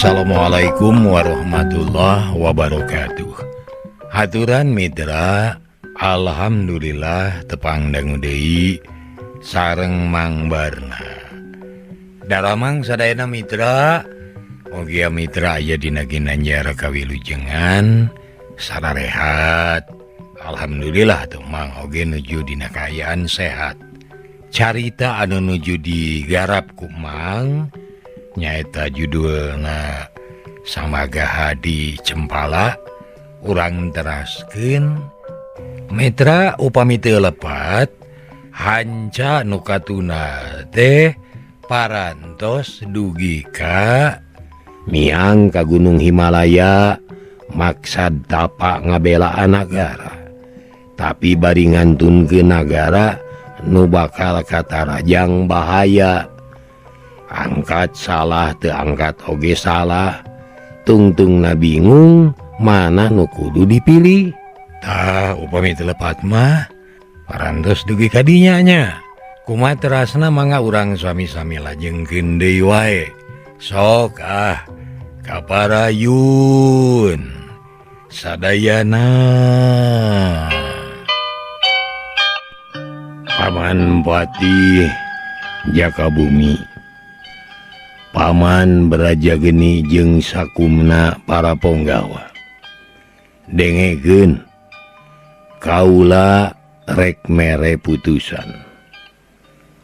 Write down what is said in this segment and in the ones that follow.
Assalamualaikum warahmatullahi wabarakatuh. Haturan mitra, alhamdulillah tepang dangu deui sareng Mang Barna. Daramang sadayana mitra, ogia mitra aya dina ginanjar kawilujengan sararehat. Alhamdulillah tuh Mang oge nuju dina kaayaan sehat. Carita anu nuju digarap ku Mang nyaeta judulna Samagaha di Cempala. Urang teraskeun mitra, upami teu lepat hanca nu katuna teh parantos dugi ka miang ka Gunung Himalaya maksad tapa ngabelaan nagara, tapi bari ngantunkeun nagara nu bakal katarajang bahaya. Angkat salah teu angkat oge salah, tungtungna bingung mana nu kudu dipilih. Tah, upami teu lepat mah parantos dugi ka dinya nya. Kumaha terasna? Mangga urang sami-sami lajengkeun deui wae. Sok ah, kaparayun sadayana. Paman Patih Jaka Bumi, Paman Braja Geni jeung sakumna para ponggawa, dengekeun, kaula rek mere putusan.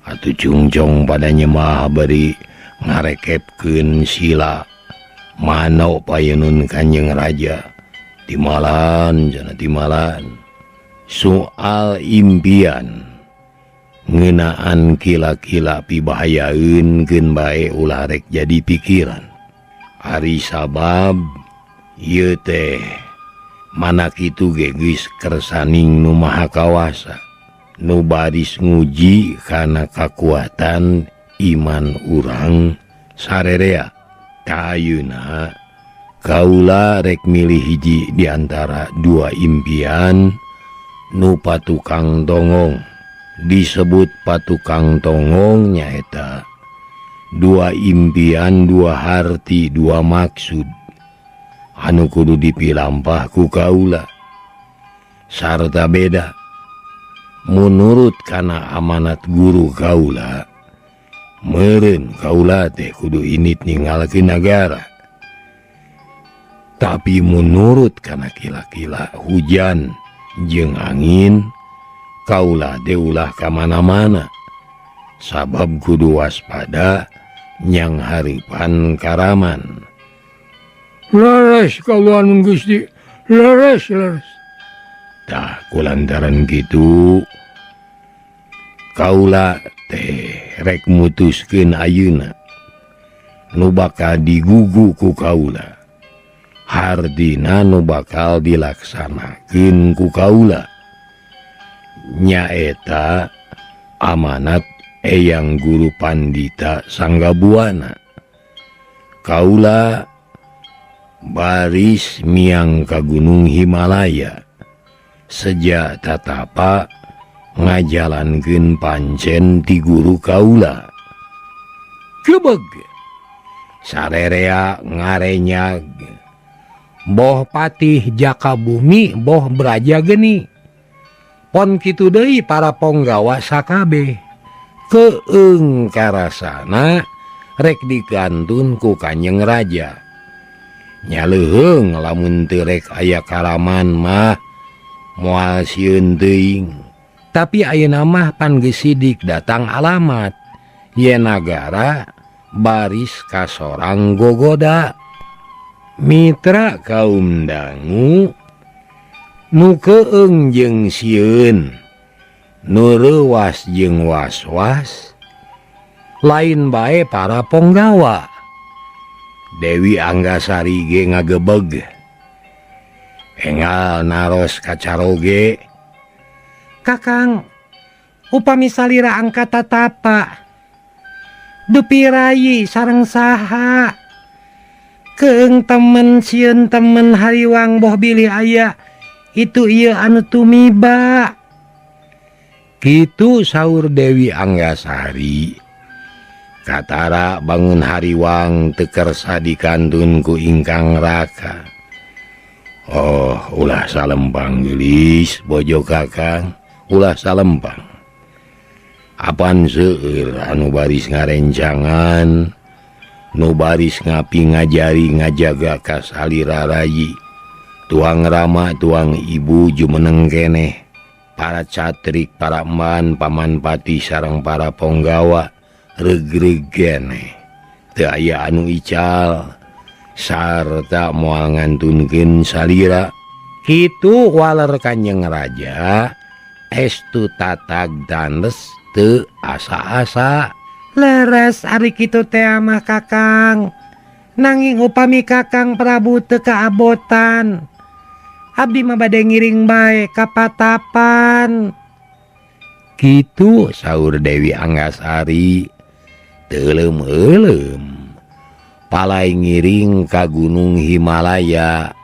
Atuh cungcong pada nyemah bari ngarekepkeun sila manok payunun Kanjeng Raja. Timalan jana timalan soal impian ngeunaan kila-kila pibahayaeun, keun bae, ulah rek jadi pikiran. Ari sabab ieu teh mana kitu ge geus kersaning Nu Maha Kawasa nu baris nguji kana kakuatan iman urang sarerea. Kayuna kaula rek milih hiji diantara dua impian nu patukang tongong. Disebut patukang tongong nyaeta dua impian, dua harti, dua maksud anu kudu dipilampah ku kaula sarta beda. Menurut kana amanat guru kaula, meren kaula teh kudu init ninggalkeun nagara, tapi menurut kana kila-kila hujan jeung angin, kaula teh ulah ka mana-mana sabab kudu waspada nyang haripan karaman. Leres, kawula Gusti, leres, leres. Tah, kulantaran gitu kaula teh rek mutuskeun ayeuna nu bakal digugu ku kaula, hardina nu bakal dilaksanakeun ku kaula nyaeta amanat Eyang Guru Pandita Sanggabuana. Kaula baris miang ka Gunung Himalaya sejak tatapa ngajalankeun pancen ti guru kaula. Gebeg. Sarerea ngarenyag. Boh Patih Jaka Bumi, boh Braja Geni, pon kitu deui para ponggawa sakabeh keung karasana rek digantun ku Kanjeng Raja. Nya leuheung, lamun teu rek aya karaman mah moal sieun teuing, tapi ayeuna mah pan geus sidik datang alamat yen nagara baris kasorang gogoda. Mitra kaum dangu nu keung jeung sieun, nu reuwas jeung was-was, lain bae para ponggawa, Dewi Anggasari ge ngagebeg engal naros kacaroge. Kakang, upami salira angkat tatapa, dupi rayi sareng saha? Keung temen, sieun temen, hariwang boh bilih aya itu ieu anu tumiba. Kitu saur Dewi Anggasari. Katara bangun hariwang teu kersa dikantun ku ingkang raka. Oh, ulah salempang geulis bojo kakang, ulah salempang. Apan seueur anu baris ngarencangan, nu baris ngapi ngajari ngajaga ka salira rayi. Tuang rama tuang ibu jumeneng keneh. Para catrik, para eman, paman pati sareng para ponggawa regreg keneh. Teu aya anu ical sarta moal ngantunkeun salira. Kitu waler Kanjeng Raja estu tatag danes teu asa-asa. Leres ari kitu teh mah Kakang. Nanging upami Kakang Prabu teu kaabotan, abdi mah bade ngiring bae ka patapan. Kitu saur Dewi Anggasari teuleum-euleum. Palai ngiring ka Gunung Himalaya,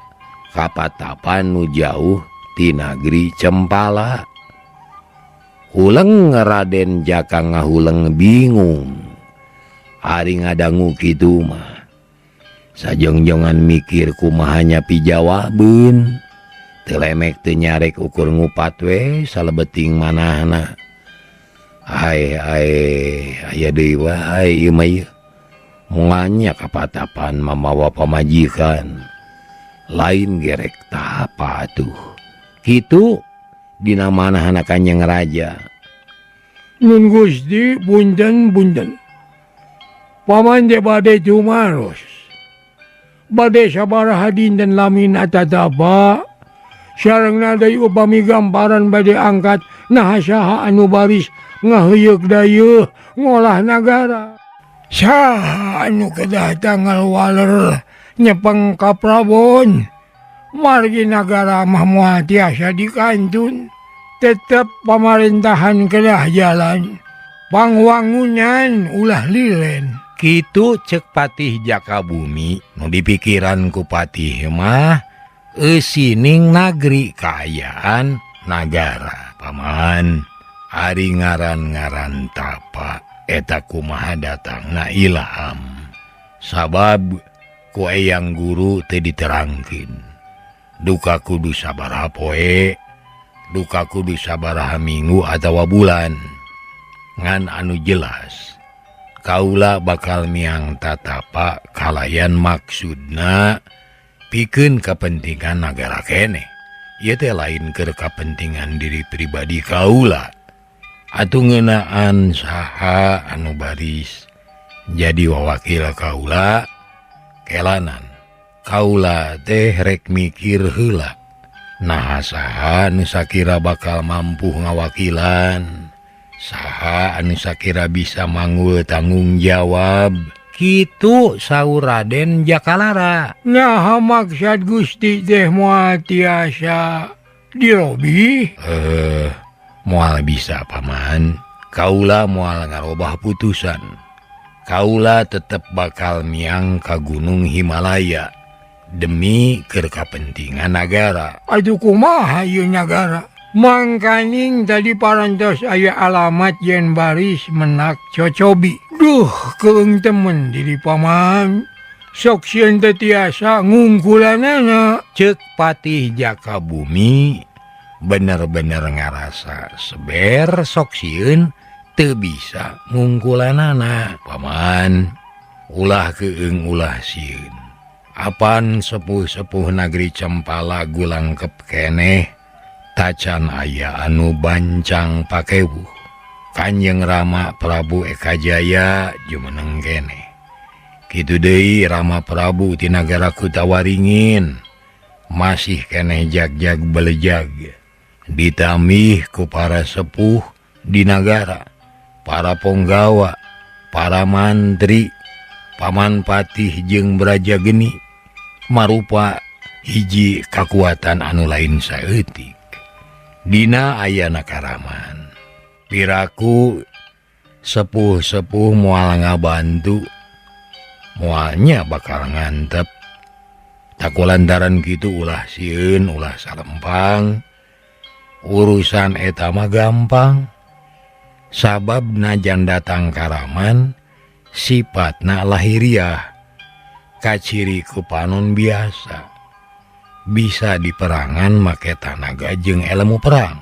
ka patapan nu jauh ti nagri Cempala. Huleng Raden Jaka ngahuleng bingung. Ari ngadangu kitu mah. Sajongjongan mikir kumaha nyapi jawabeun. Teu lemek teu nyarek ukur ngupat we salebeting manahna. Ae ae aya deui wae ieu mah ieu. Moalnya kapatapan mamawa pamajikan. Lain gerek tapa atuh. Kitu dina manahna Kanjeng Raja. Nun Gusti punten punten. Paman teh bade tumaros. Bade sabaraha dinten lamina tatapa. Sareng deui upami gamparan bade angkat naha saha anu baris ngaheuyeuk dayeuh ngolah nagara. Saha anu kedah tanggal waler nyepeng ka Prabon. Margi nagara mah moal tiasa dikantun. Tetep pamarintahan kedah jalan. Pangwangunan ulah lilen. Kitu cek Patih Jaka Bumi nu dipikiran ku Patih mah eusining nagri kaayaan nagara. Paman ari ngaran-ngaran tapa eta kumaha datangna ilham. Sabab ku eyang guru teu diterangkeun. Duka kudu sabaraha poe, duka kudu sabaraha minggu atawa bulan. Ngan anu jelas kaula bakal miang tatapa kalayan maksudna pikeun kepentingan nagara keneh. Ieu teh lain keur kapentingan diri pribadi kaula. Atuh ngeunaan saha anu baris jadi wawakil kaula kelanan. Kaula teh rek mikir heula. Naha saha anu sakira bakal mampu ngawakilan, saha anu sakira bisa manggul tanggung jawab. Kitu saur Raden Jakalara. Naha maksud Gusti teh moal tiasa dirobi? Moal bisa paman. Kaula moal ngarobah putusan. Kaula tetep bakal miang ka Gunung Himalaya demi keur kapentingan nagara. Aduh kumaha ieu nagara? Mangkaning tadi parantos aya alamat yen baris menak cocobi. Duh, keung temen diri paman. Sok sieun teu tiasa ngungkulanana. Ceuk Patih Jaka Bumi bener-bener ngarasa seber sok sieun teu bisa ngungkulanana. Paman, ulah keung ulah sieun. Apan sepuh-sepuh nagri Cempala gulangkep keneh tacan aya anu bancang pakewuh. Kanjeng Rama Prabu Ekajaya jumeneng keneh. Kitu deui Rama Prabu ti nagara Kutawaringin masih keneh jag-jag belejag. Ditamih ku para sepuh di nagara, para ponggawa, para mantri, paman patih jeung Braja Geni marupa hiji kakuatan anu lain saeutik. Dina ayana karaman. Piraku sepuh-sepuh moal ngabantu, moalnya bakal ngantep. Takulantaran kitu ulah sieun, ulah salempang. Urusan eta mah gampang. Sabab najan datang karaman, Sifatna lahiriah kaciri ku panon biasa bisa diperangan make tanaga jeung ilmu perang.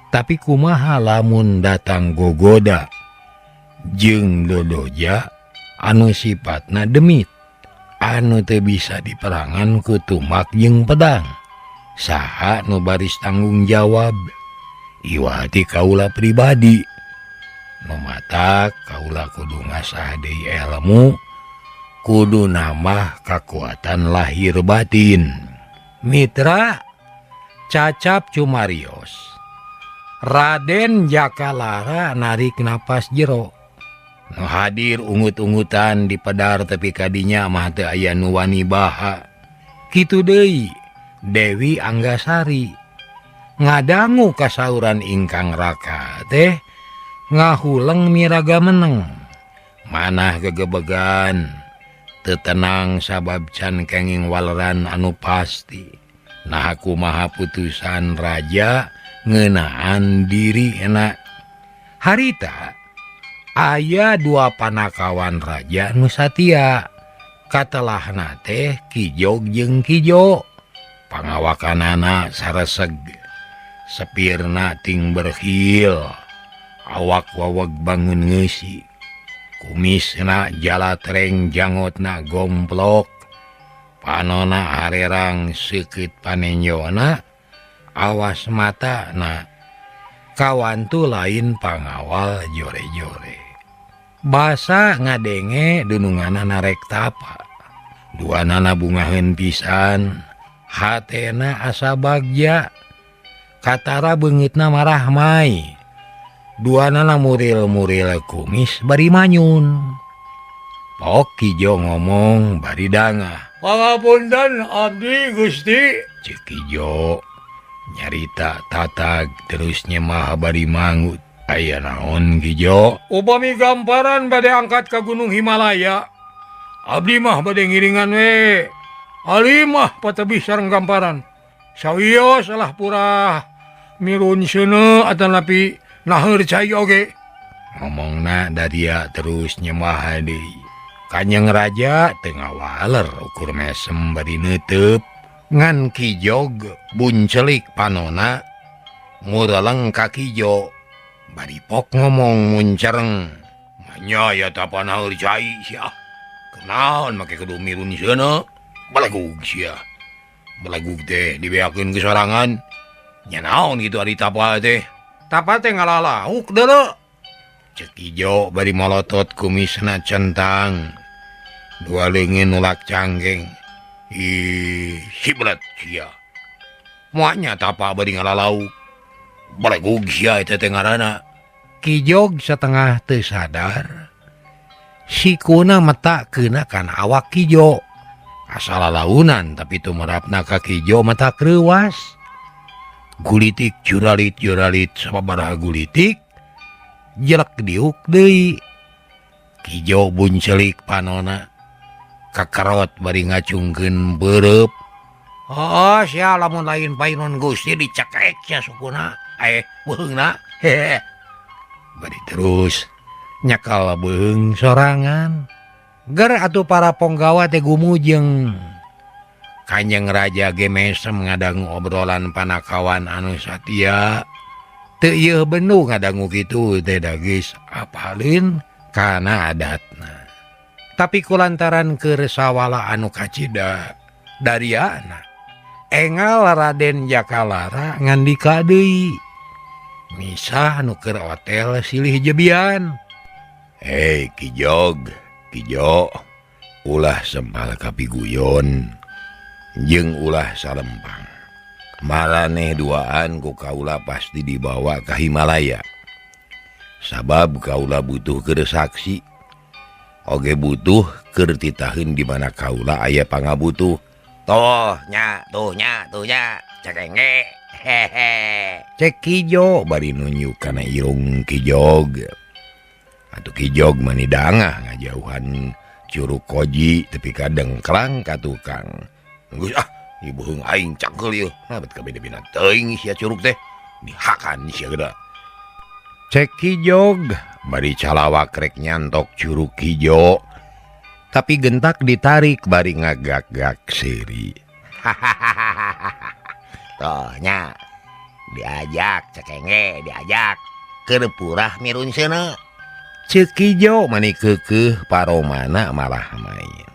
Tapi kumaha lamun datang gogoda jeung dodoja anu sifatna demit anu teu bisa diperangan ku tumak jeung pedang. Saha nu baris tanggung jawab? Iwati kaula pribadi. Nu matak kaula kudu ngasah deui ilmu, kudu nambah kakuatan lahir batin. Mitra cacap cumarios. Raden Jakalara narik napas jero. Nu hadir ungut-ungutan di pedar tepi kadinya mah teu aya nu wani baha. Kitu deui Dewi Anggasari ngadangu kasauran ingkang raka teh ngahuleng miraga meneng. Manah gegebegan teu tenang sabab can kenging waleran anu pasti. Nah kumaha putusan raja ngeunaan diri enak. Harita aya dua panakawan raja nu satia. Katelahna teh Kijog jeung Kijo. Pangawakanana sareseg, sepirna ting berhil, awak waweg bangun ngeusi, kumisna jalatreng jangotna gomplok, panona harerang seukeut panenjona, awas matana kawantu lain pangawal jore-jore. Basa ngadenge dununganna narek tapa. Duanana bungaheun pisan, hatena asa bagja, katara beungitna marah mai. Duanana muril-muril kumis bari manyun. Pok Kijo ngomong bari dangah. Pangapunten abdi Gusti. Ceuk Kijo nyarita tatag terus nyemah bari mangut. Aya naon Kijo? Upami gamparan bade angkat ka Gunung Himalaya, abdi mah bade ngiringan we. Ali mah patebih sareng gamparan. Sawios salah purah mirun seuneu atanapi naheur cai oge. Ngomongna daria terus nyemah deui. Kanjeng Raja teu ngawaler ukur mesem bari neuteub. Ngan Kijog buncelik panona ngureleng ka Kijo. Bari pok ngomong muncereng. Manya ya tapa naheur cai sia. Kunaon make kudu mirun seuneu? Balagug sia. Balagug teh dibeakeun ke sorangan. Nya naon kitu ari tapa teh? Tapa teh ngalalauk deuleu. Ceuk Kijo bari molotot kumisna centang. Dua leungeun nulak cangkeng. Ih, sibret sia. Moanya tapa bari ngalalauk. Balagug sia eta teh ngaranna. Kijog setengah teu sadar. Sikuna meta keuna kana awak Kijo. Asal launan tapi tumerapna ka Kijo mata kreuwas. Gulitik juralit-juralit sababaraha gulitik jelek diuk deui. Kijo buncelik panona kakerot bari ngacungkeun beureub. Oh, sia lamun lain painon Gusti dicekek sia sukuna. Beuheungna. Hehe. Bari terus nyakal beuheung sorangan. Ger atuh para ponggawa teh gumujeng. Kanjeng Raja ge mesem ngadangu obrolan panakawan anu satia. Teu ieu bendu ngadangu kitu teh dagis apalin kana adatna. Tapi kulantaran keur sawala anu kacida dariana engal Raden Jakalara ngandika deui. Misah nu keur hotel silih jebian. Hei Kijog, Kijo, ulah sempal kapiguyon jeung ulah salempang. Maraneh duaan ku kaula pasti dibawa ka Himalaya. Sabab kaula butuh keur saksi. Oge butuh keur titaheun di mana kaula aya pangabutuh. Tuh nya, tuh nya, tuh nya, cekenge. Hehe. Cek Kijo bari nunjuk kana irung Kijog. Atuh Kijog mani dangah ngajauhan curug koji tepi ka dengklang ka tukang. Geus ah, ibuheung aing cangkeul ieu. Nah, bet kabeh-bena teuing sia curug teh. Dihakan sia geura. Cek Kijog bari calawak rek nyantok curug hijo tapi gentak ditarik bari ngagak-gak seuri. Hahaha. Toh nya diajak cekenge diajak keur purah mirun seuneu. Ceuk Kijo mani keukeuh paromana malah main.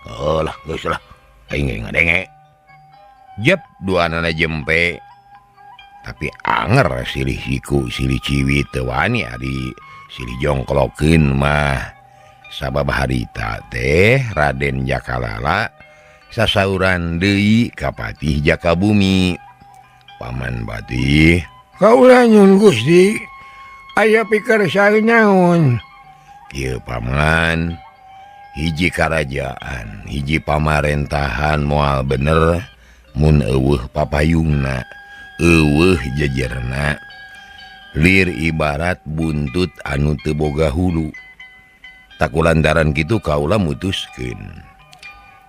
Oh lah geus lah aing ge ngadenge. Jep duanana jempe. Tapi anger silih siku silih ciwit teu wani ari silih jongklokeun mah. Sabab harita teh Raden Jakalala sasauran deui ka Patih Jakabumi. Paman Batih kaula nyun Gusti aya pikersa naon? Kieu paman, hiji karajaan, hiji pamarentahan moal bener mun eueuh papayungna, eueuh jejerna. Lir ibarat buntut anu teu boga hulu. Takulantaran kitu kaula mutuskeun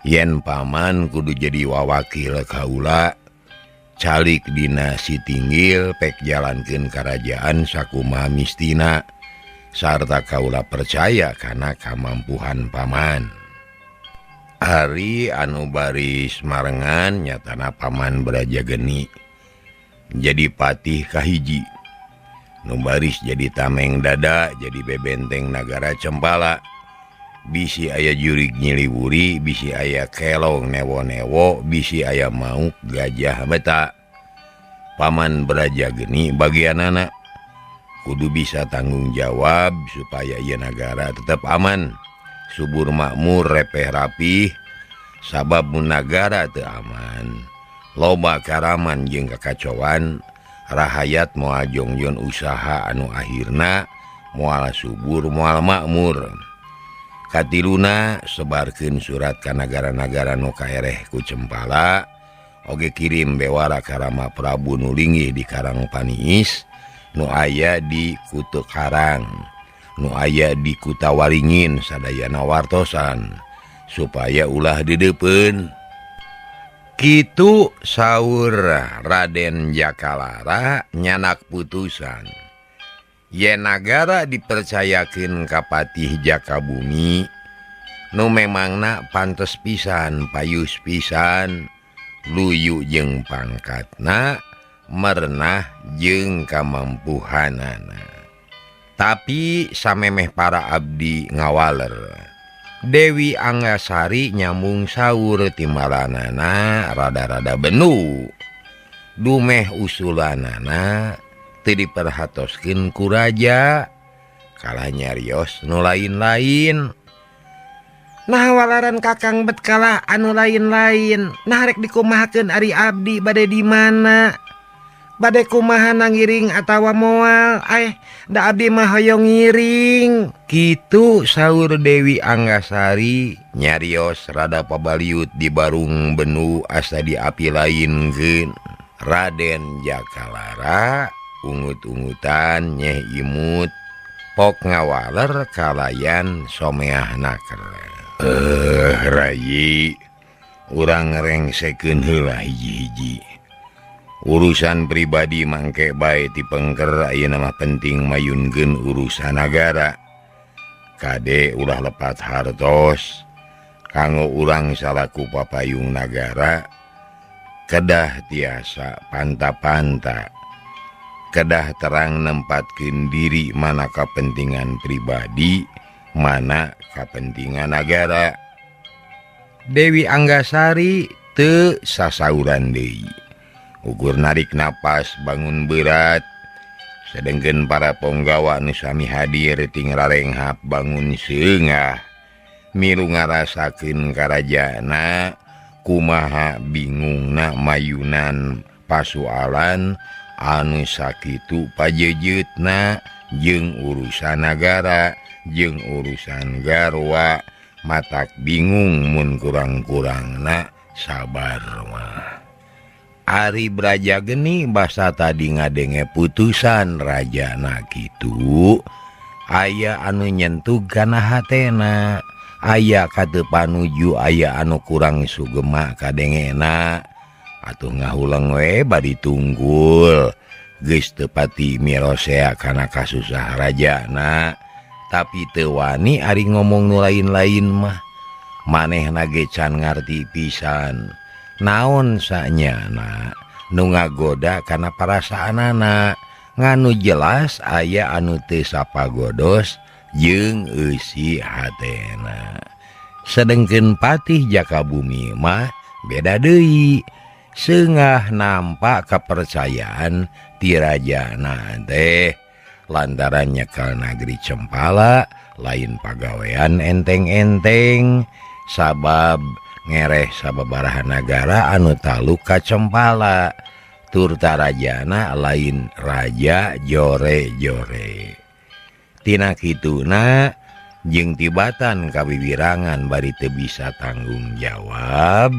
yen paman kudu jadi wawakil kaula calik dina Sitinggil pek jalankeun karajaan sakumaha mistina sarta kaula percaya kana kamampuhan paman. Ari anu baris marengan nyatana paman Braja Geni jadi patih kahiji, nu baris jadi tameng dada jadi bebenteng nagara Cempala. Bisi aya jurig nyiliwuri, bisi aya kelong newo-newo, bisi aya mauk gajah beta. Paman Braja Geni bagianana kudu bisa tanggung jawab supaya ieu nagara tetap aman, subur makmur, repeh rapih. Sabab mun nagara teu aman, loba karaman jeung kakacauan, rahayat moal jongjon usaha anu akhirna moal subur moal makmur. Katiluna sebarkeun surat ka nagara-nagara nu kaereh ku Cempala, oge kirim bewara ka Rama Prabu nu linggih di Karang Paniis, nu aya di Kutu Karang, nu aya di Kutawaringin sadayana wartosan supaya ulah dideupeun. Kitu saur Raden Jakalara nyanak putusan yen nagara dipercayakeun ka Patih Jakabumi nu memangna pantes pisan payus pisan luyu jeung pangkatna merenah jeung kamampuhanana. Tapi samemeh para abdi ngawaler, Dewi Anggasari nyambung saur timbalanana rada-rada benu. Dumeh usulanana teu diperhatoskeun ku raja, kalah nyarios nu lain-lain. Nah walaran kakang bet kalah anu lain-lain. Nah rek dikumahakeun ari abdi bade di mana? Bade kumaha ngiring atawa moal? Da abdi mah hoyong ngiring. Kitu saur Dewi Anggasari nyarios rada pabaliut di barung benu asa di api lainkeun. Raden Jakalara ungut-ungutan nyeh imut pok ngawaler kalayan someah naker. Rayi, urang rengsekeun heula hiji-hiji. Urusan pribadi mangke bae ti pengker ayeuna mah penting mayunkeun urusan nagara. Kade ulah lepat hartos kanggo urang salaku papayung nagara kedah tiasa panta-panta, kedah terang nempatkeun diri mana kapentingan pribadi mana kapentingan nagara. Dewi Anggasari teu sasauran deui. Ukur narik napas bangun berat, sedengkeun para ponggawa nu sami hadir ting rarenghap bangun seungah milu ngarasakeun karajana kumaha bingungna mayunan pasualan anu sakitu pajejeutna jeung urusan nagara jeung urusan garwa. Matak bingung mun kurang-kurangna sabar mah. Ari Braja Geni basa tadi ngadenge putusan rajana kitu aya anu nyentuh kana hatena, aya kateu panuju, aya anu kurang sugema kadengena. Atuh ngahuleng we bari tunggul Geus teu pati mirosea kana kasusah rajana, tapi teu wani ari ngomong nu lain-lain mah. Manehna ge can ngarti pisan naon sanyana nu ngagoda kana perasaanana, nganu jelas aya anu teu sapagodos jeung eusi hatena. Sedengkeun Patih Jaka Bumi mah beda deui, seungah nampak kepercayaan ti rajana teh lantaran nyekel nagri Cempala lain pagawean enteng-enteng, sabab ngereh sababaraha nagara anu taluk ka Cempala turta rajana lain raja jore-jore. Tina kituna jeung tibatan kawiwirangan bari teu bisa tanggung jawab,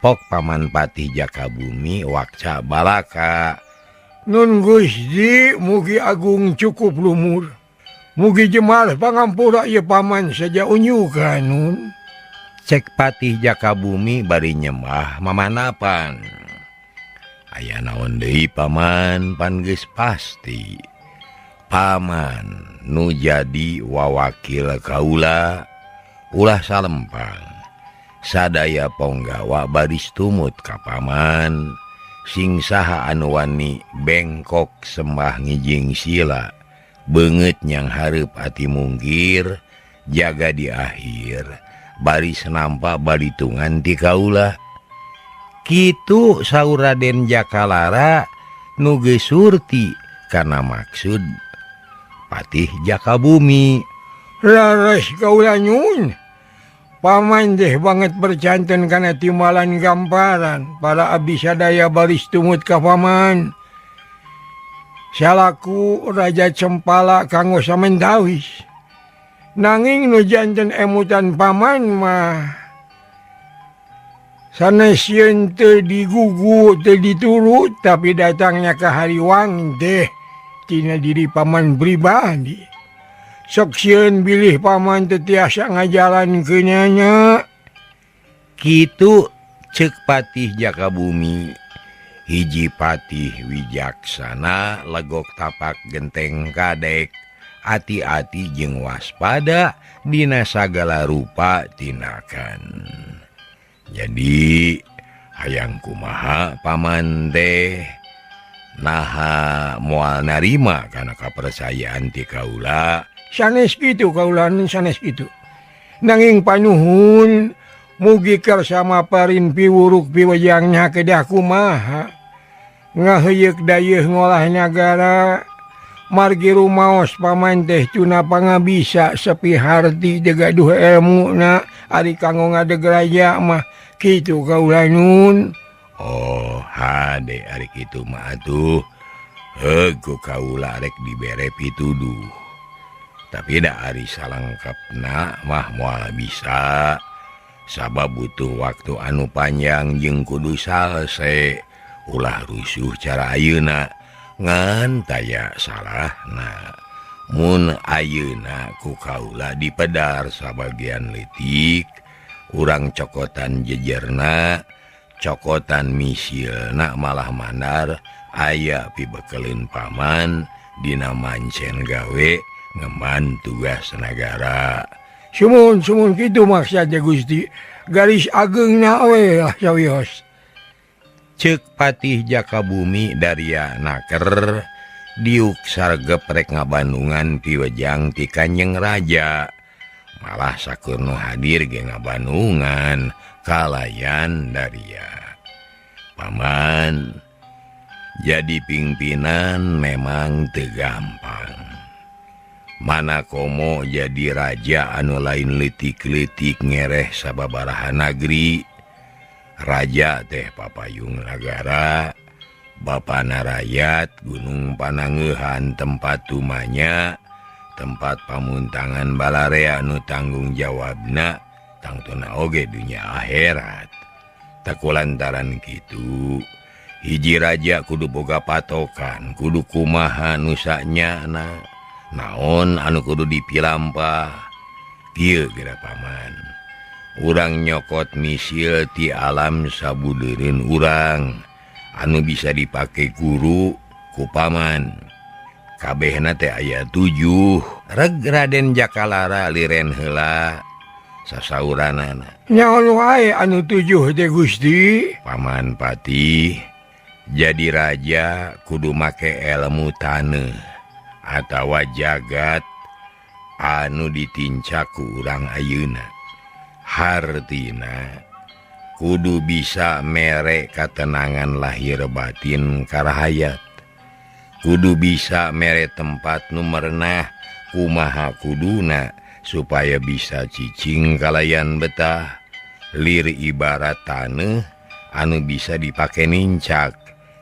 pok Paman Patih Jaka Bumi wakca balaka. Nun Gusti mugi agung cukup lumur, mugi jemar pangampura ieu paman saja unyukan nun. Cek Patih Jaka Bumi bari nyembah mamanapan. Aya naon deui paman, pan geus pasti paman nu jadi wawakil kaula ulah salempang. Sadaya ponggawa baris tumut ka paman, sing saha anu wani bengkok sembah ngijing sila, beungeut nyang hareup ati mungkir, jaga di akhir baris nampa balitungan ti kaula. Kitu saur Raden Jakalara nu geus surti kana maksud Patih Jaka Bumi. Laras kaula nyun, paman deh banget bercanten kana timbalan gamparan para abdi sadaya baris tumut ka paman salaku Raja Cempala kanggo samentawis. Nanging nu janten emutan paman mah sanes sieun teu digugu teu diturut, tapi datangnya ka hariwang teh tina diri paman pribadi. Sok sieun bilih paman teu tiasa ngajalankeunnya. Kitu ceuk Patih Jaka Bumi. Hiji patih wijaksana legok tapak genteng kadek, ati-ati jeung waspada dina sagala rupa tindakan. Jadi hayang kumaha paman teh naha moal narima kana kapercayaan ti kaula. Sanes kitu kaula, sanes kitu. Nanging panuhun mugi karsama parin piwuruk piwejangnya kedah kumaha ngaheuyeuk dayeuh ngolah nagara. Margi rumaos paman teh cuna pangabisa sepi harti degaduh elmuna ari kanggo ngadeg raja mah kitu kaula nun. Oh hade ari kitu mah atuh heug ku kaula rek dibere pituduh. Tapi da ari salengkapna mah moal bisa, sabab butuh waktu anu panjang jeung kudu salese, ulah rusuh cara ayeuna ngan taya salahna. Mun ayeuna ku kaula dipedar sabagian leutik, urang cokotan jejerna, cokotan misilna malah mandar aya pibekeleun paman dina mancen gawe ngeman tugas nagara. Sumun sumun kitu maksudnya Gusti, garis ageungna we lah sawios. Ceuk Patih Jaka Bumi daria naker diuk sargep rek ngabandungan piwejang ti Kanjeng Raja. Malah sakur nu hadir ge ngabandungan kalayan daria. Paman jadi pimpinan memang teu gampang. Mana komo jadi raja anu lain leutik-leutik ngereh sababaraha nagri. Raja teh papayung nagara, bapana rakyat, gunung panangeuhan tempat tumanya, tempat pamuntangan balarea nu tanggung jawabna tangtuna oge dunya akhirat. Takulantaran kitu, hiji raja kudu boga patokan, kudu kumaha nu sanyana, naon anu kudu dipilampah. Kieu geura paman, urang nyokot misil ti alam sabudeureun urang anu bisa dipake guru Ku paman kabehna teh aya 7. Reg Raden Jakalara liren heula sasauranana. Nyaon wae anu 7 teh Gusti? Paman Patih jadi raja kudu make ilmu taneuh atawa jagat anu ditincak ku urang ayeuna. Hartina kudu bisa mere katenangan lahir batin karahayat. Kudu bisa mere tempat nu merenah kumaha kuduna supaya bisa cicing kalayan betah. Lir ibarat taneuh anu bisa dipake nincak,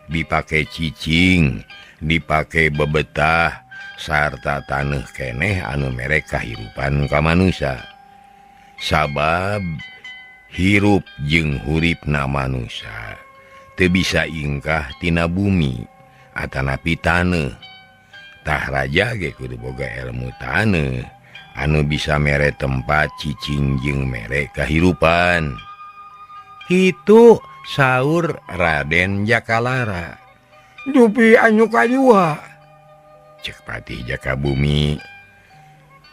dipake cicing, dipake bebetah, sarta taneuh keneh anu mere kahirupan ka manusia. Sabab hirup jeung huripna manusia teu bisa ingkah tina bumi atanapi taneuh. Tah raja ge kudu boga ilmu taneuh anu bisa mere tempat cicing jeung mere kahirupan. Kitu saur Raden Jakalara. Dupi anu kadua? Cek Patih Jakabumi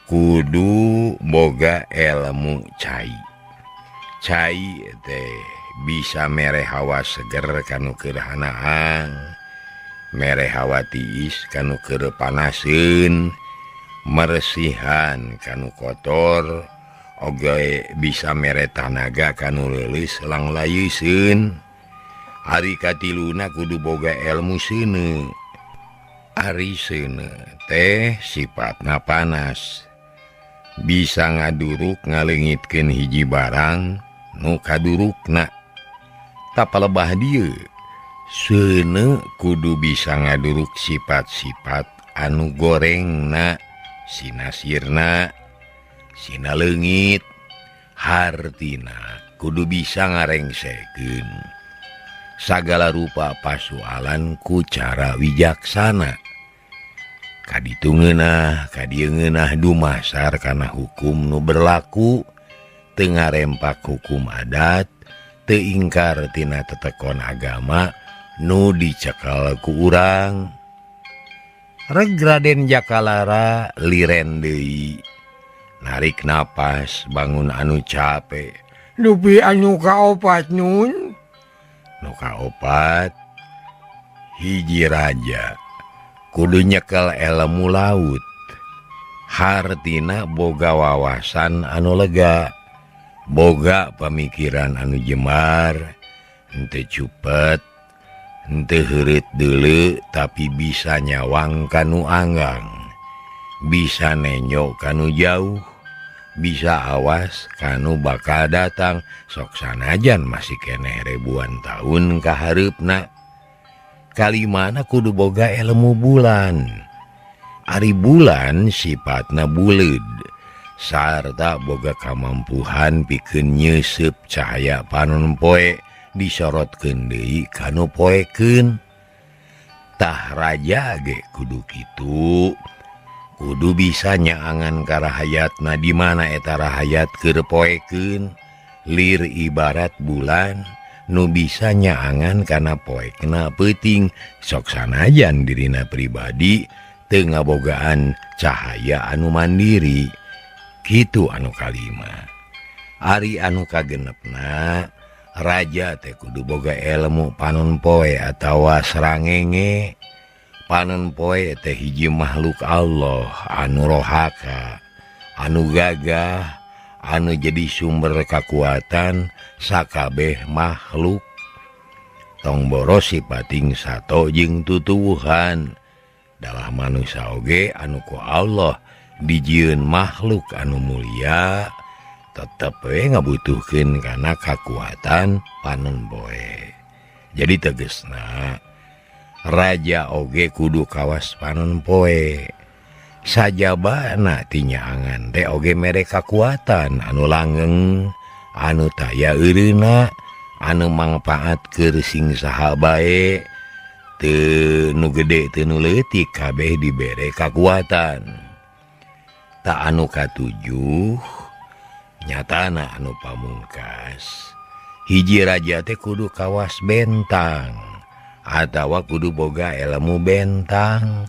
kudu boga ilmu cai. Cai teh bisa mere hawa seger kanu keur hanaang, mere hawa tiis kanu keur panaseun, meresihan kanu kotor, oge bisa mere tanaga kanu leuleus langlayeuseun. Ari katiluna kudu boga ilmu seuneu. Ari seuneu teh sifatna panas, bisa ngaduruk ngaleungitkeun hiji barang nu kadurukna. Tapalebah dieu seuneu kudu bisa ngaduruk sifat-sifat anu gorengna, sinasirna, sina leungit. Hartina kudu bisa ngarengsekeun sagala rupa pasualan ku cara wijaksana. Kaditu ngeunah, kadieu ngeunah dumasar kana hukum nu berlaku, teu ngarempak hukum adat, teu ingkar tina tetekon agama nu dicekal ku urang. Reg Raden Jakalara liren deui, narik napas bangun anu capek. Dupi anu kaopat nun? Nu kaopat hiji raja kudu nyekel ilmu laut. Hartina boga wawasan anu lega, boga pamikiran anu jemar, henteu cupet, henteu heureut deuleu, tapi bisa nyawang kanu anggang, bisa nenyo kanu jauh, bisa awas kanu bakal datang. Sok sanajan masih keneh ribuan tahun kahareupna. Kalimana kudu boga ilmu bulan. Ari bulan sifatna buleud sarta boga kamampuhan pikeun nyeuseup cahaya panon poe disorotkeun deui kanu poekeun. Tah raja ge kudu kitu, kudu bisa nyaangan ka rahayatna di mana eta rahayat keur poekeun. Lir ibarat bulan nu bisa nyaangan kana poekna peuting. Sok sanajan dirina pribadi teu ngabogaan cahaya anu mandiri. Kitu anu kalima. Ari anu kagenepna raja teh kudu boga ilmu panon poe atawa srangenge. Panon poe teh hiji makhluk Allah anu rohaka, anu gagah, anu jadi sumber kakuatan sakabeh makhluk. Tong boros sipating sato jeung tutuwuhan. Dalah manusia oge anu ku Allah dijieun makhluk anu mulia tetep we ngabutuhkeun kana kakuatan panon poe. Jadi tegesna raja oge kudu kawas panon poe. Sajabana tinyaangan teh oge mere kakuatan anu langgeng, anu taya eureuna, anu mangpaat keur sing saha bae, teu nu gede teu nu leutik kabeh dibere kakuatan. Tak anu katujuh nyatana anu pamungkas, hiji raja teh kudu kawas bentang Atawa kudu boga ilmu bentang.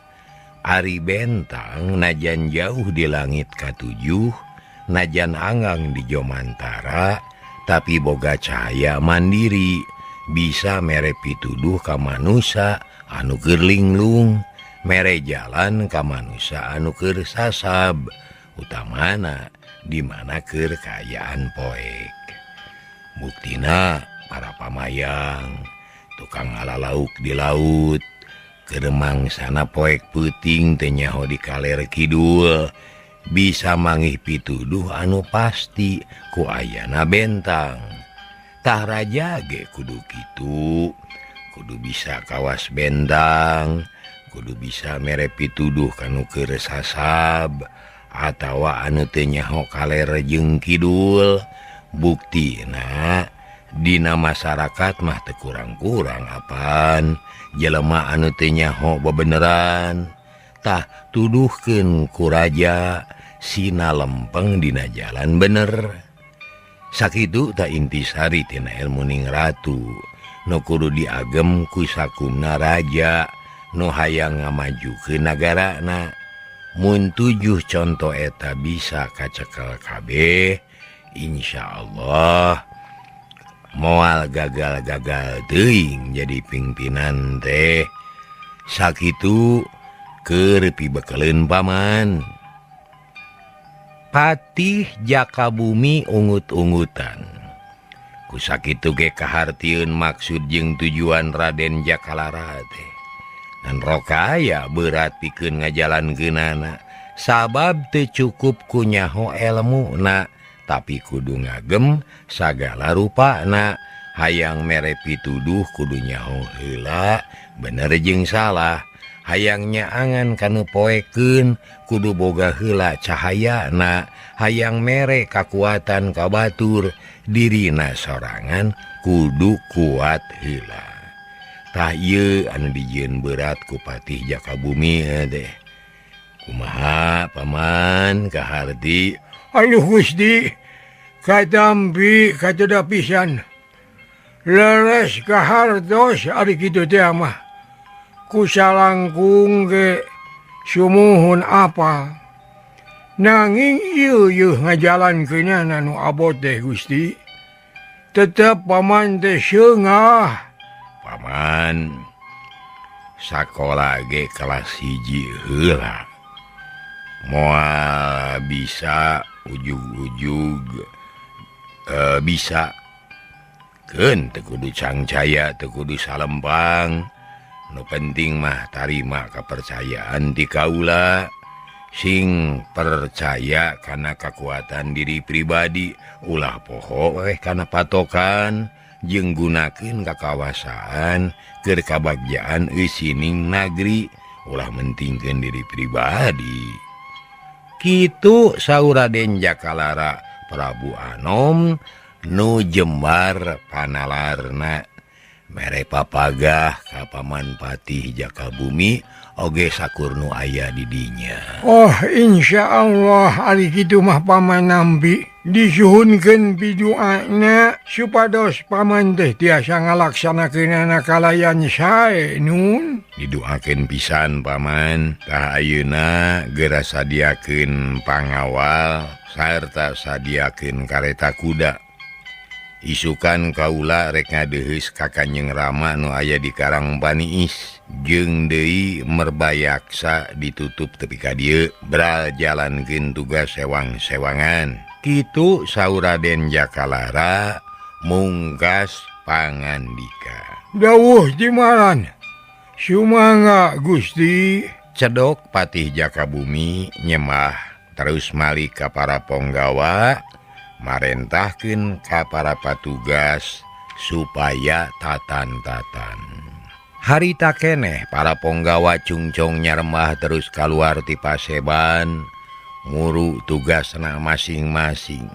Ari bentang najan jauh di langit katujuh, najan anggang di jomantara, tapi boga cahaya mandiri, bisa mere pituduh ka manusa anu keur linglung, mere jalan ka manusa anu keur sasab, utamana di mana keur kaayaan poek. Buktina para pamayang, tukang ala lauk di laut, keremang sana poek peuting teu nyaho di kaler kidul, bisa mangih pituduh anu pasti ku ayana bentang. Tah raja ge kudu kitu, kudu bisa kawas bentang, kudu bisa mere pituduh kanu keur sasab atawa anu teu nyaho kaler jeung kidul. Buktina dina masyarakat mah teu kurang-kurang apan jelema anu teu nyaho bebeneran. Tah tuduhkeun ku raja sina lempeng dina jalan bener. Sakitu ta intisari tina ilmu ning ratu nu kudu diagem ku sakumna raja nu hayang ngamajukeun nagarana. Mun tujuh conto eta bisa kacekel kabeh, insyaallah moal gagal-gagal teuing jadi pimpinan teh. Sakitu keur pibekeleun paman. Patih Jakabumi ungut-ungutan. Ku sakitu ge kahartieun maksud jeung tujuan Raden Jakalara teh. Ngan rokaya berat pikeun ngajalankeunana, sabab teu cukup ku nyaho elmuna, tapi kudu ngagem sagala rupana. Hayang mere pituduh kudu nyaho heula bener jeung salah. Hayang nyaangan kanu poekeun kudu boga heula cahayana. Hayang mere kakuatan ka batur dirina sorangan kudu kuat heula. Tah ieu anu dijieun berat ku Patih Jakabumi teh. Kumaha paman kaharti? Aduh Gusti, katampi kateda pisan. Leres kahartos ari kitu teh mah. Ku salangkung ge sumuhun apa. Nanging ieu yeuh ngajalankeunana nu abot teh Gusti. Tetep paman teh seungah. Paman sakola ge kelas 1 heula. Moal bisa ujug-ujug bisa. Keun teu kudu cangcaya, teu kudu salempang. Nu penting mah tarima kepercayaan ti kaula. Sing percaya kana kekuatan diri pribadi, ulah poho weh kana patokan, jeung gunakeun kakawasaan keur kabagjaan eusining nagri, ulah mentingkeun diri pribadi. Kitu saur Raden Jakalara Prabu Anom nu jembar panalarna mere papagah ka Paman Patih Jakabumi oge sakur nu aya di dinya. Oh insyaallah ari kitu mah paman nampi disuhunkeun piduana supados paman teh tiasa ngalaksanakeunana kalayan sae nun. Diduakeun pisan paman. Tah ayeuna geura sadiakeun pangawal sarta sadiakeun kareta kuda. Isukan kaula rek ngadeheus ka Kanjeng Rama nu aya di Karang Paniis jeung deui Merbayaksa ditutup tepi ka dieu bral jalankeun tugas sewang-sewangan. Kitu saur Raden Jakalara mungkas pangandika. Dawuh jimaran sumangga Gusti. Cedok Patih Jakabumi nyemah terus malik ka para ponggawa, marentahkeun ka para patugas supaya tatan-tatan. Harita keneh para ponggawa cungcong nyaremah terus kaluar ti paseban nguru tugasna masing-masing.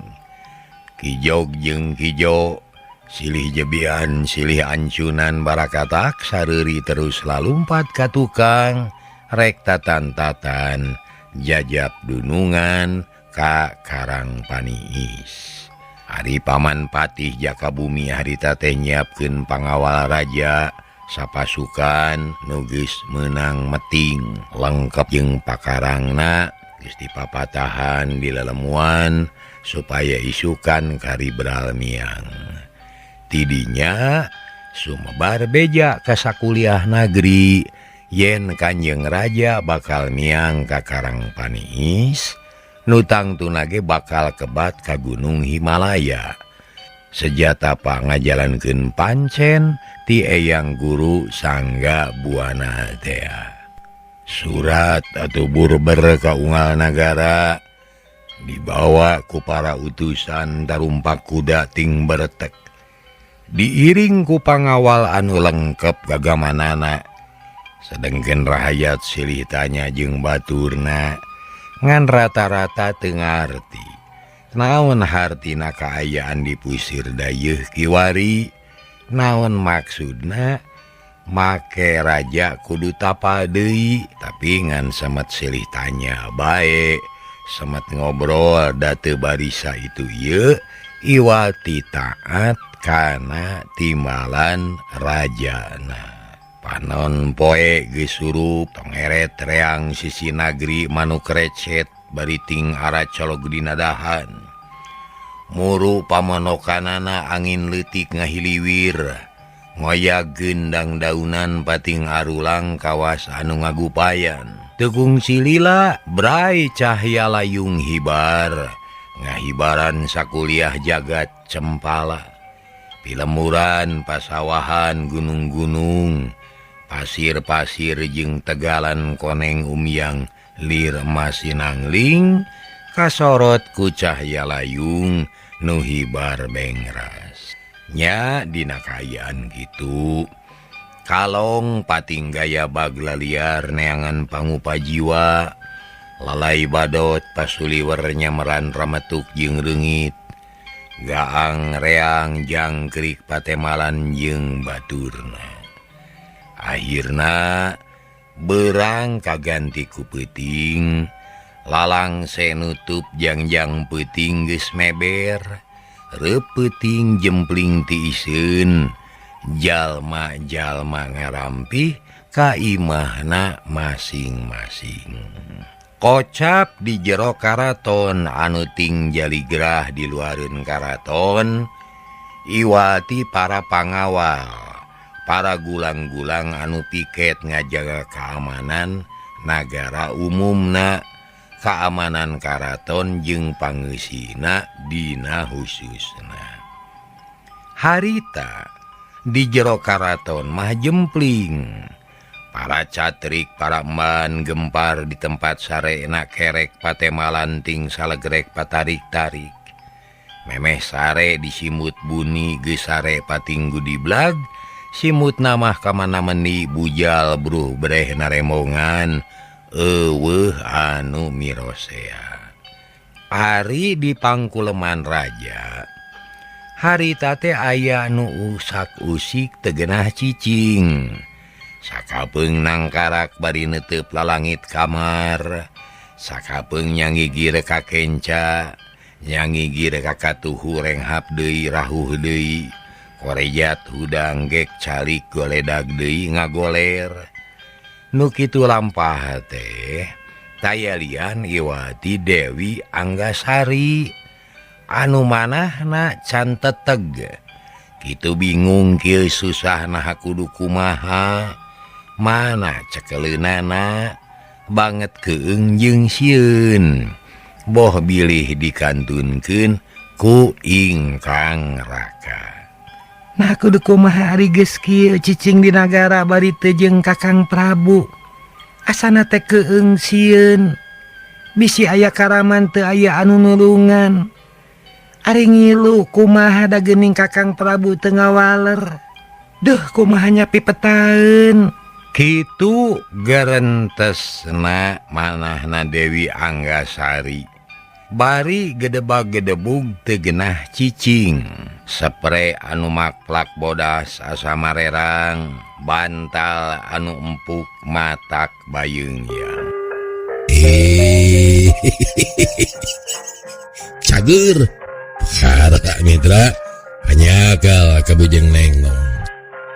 Kijog jeung kijo, silih jebian silih ancunan barakatak sareuri terus lalumpat ka tukang rek tatan-tatan jajab dunungan ka Karang Paniis. Ari Paman Patih Jakabumi harita teh nyiapkeun pangawal raja Sapasukan nu geus meunang meting lengkap jeung pakarangna geus dipapatahan di lelemuan supaya isukan karibral miang. Tidinya sumebar beja ka sakuliah nagri yen Kanjeng Raja bakal miang ka Karang Paniis nu tangtuna ge bakal kebat ka Gunung Himalaya. Sejata pangajalankeun pancen ti Eyang Guru Sangga Buana tea. Surat atau burber ka unggal nagara dibawa ku para utusan tarumpak kuda ting bertek. Diiring ku pangawal anu lengkap gagamanana. Sedengkeun rahayat silih tanya jeung baturna ngan rata-rata teu ngarti. Naon hartina kaayaan di pusir dayeuh kiwari, naon maksudna make raja kudu tapa deui, tapi ngan semet silih tanya bae, semet ngobrol da teu barisa itu ieu iwati taat kana timbalan rajana. Panon poe geus surup tongeret reang sisi nagri manuk recet bari ting ara colog dina dahan. Muru pamanokanana angin leutik ngahiliwir, ngoyag gendang daunan pating arulang kawas anu ngagupayan. Teu kungsi lila brai cahya layung hibar, ngahibaran sakuliah jagat cempala. Pilemuran pasawahan gunung-gunung, pasir-pasir jeung tegalan koneng umyang lir masinangling kasorot ku cahya layung nu hibar bengras. Nya dina kaayaan kitu kalong pating gaya bagla liar neangan pangupa jiwa, lalai badot pasuliwer nyameran rametuk jeung reungit, gaang reang jangkrik patemalan jeung baturna. Akhirna berang kaganti ku peuting, lalang senutup jangjang peuting geus meber, reupeting jempling ti iseun, jalma-jalma ngarampih ka imahna masing-masing. Kocap di jero karaton anu ting jaligrah di luareun karaton, iwati para pangawal, para gulang-gulang anu piket ngajaga keamanan nagara umumna, keamanan karaton jeung pangeusina dina khususna. Harita di jero karaton mah jempling, para catrik, para eman gempar di tempat sarena kerek patemalan ting salegrek patarik-tarik. Memeh sare disimut buni geus sare patinggu diblag, simut namah kamana meni bujal bruh breh naremongan eueuh anu mirosea. Ari di pangkuleman raja, harita teh aya nu usak-usik tegenah cicing. Sakapeung nangkarak bari neuteup lalangit kamar, sakapeung nyangigir ka kenca, nyangigir ka katuhu renghap deui rahuh deui, korejat hudang gek calik goledag deui ngagoler. Nu kitu lampah teh tayalian iwati Dewi Anggasari anu manahna can teteg. Kitu bingung kieu susah naha kudu kumaha, mana cekeleunana banget keung jeung sieun, boh bilih dikantunkeun ku ingkang raka. Nah kudu kumaha ari geus kieu cicing di nagara bari teu jeung Kakang Prabu. Asana teh keung sieun, bisi aya karaman teu aya anu nulungan. Ari ngilu kumaha da geuning Kakang Prabu teu ngawaler. Duh kumaha nya pipetaeun. Kitu gerentesna manahna Dewi Anggasari. Bari gedebag-gedebug teu genah cicing. Sepre anu makplak bodas asa marerang, bantal anu empuk matak bayeungyang. Cager. Harta mitra hanya akal kabujeng nengnong.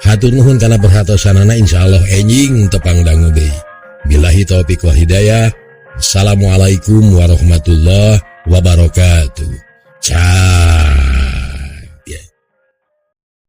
Hatur nuhun kana perhatosanana, insyaallah enjing tepang dangu deui. Billahi taufik wal hidayah. Assalamualaikum warahmatullahi wabarakatuh. Ciao.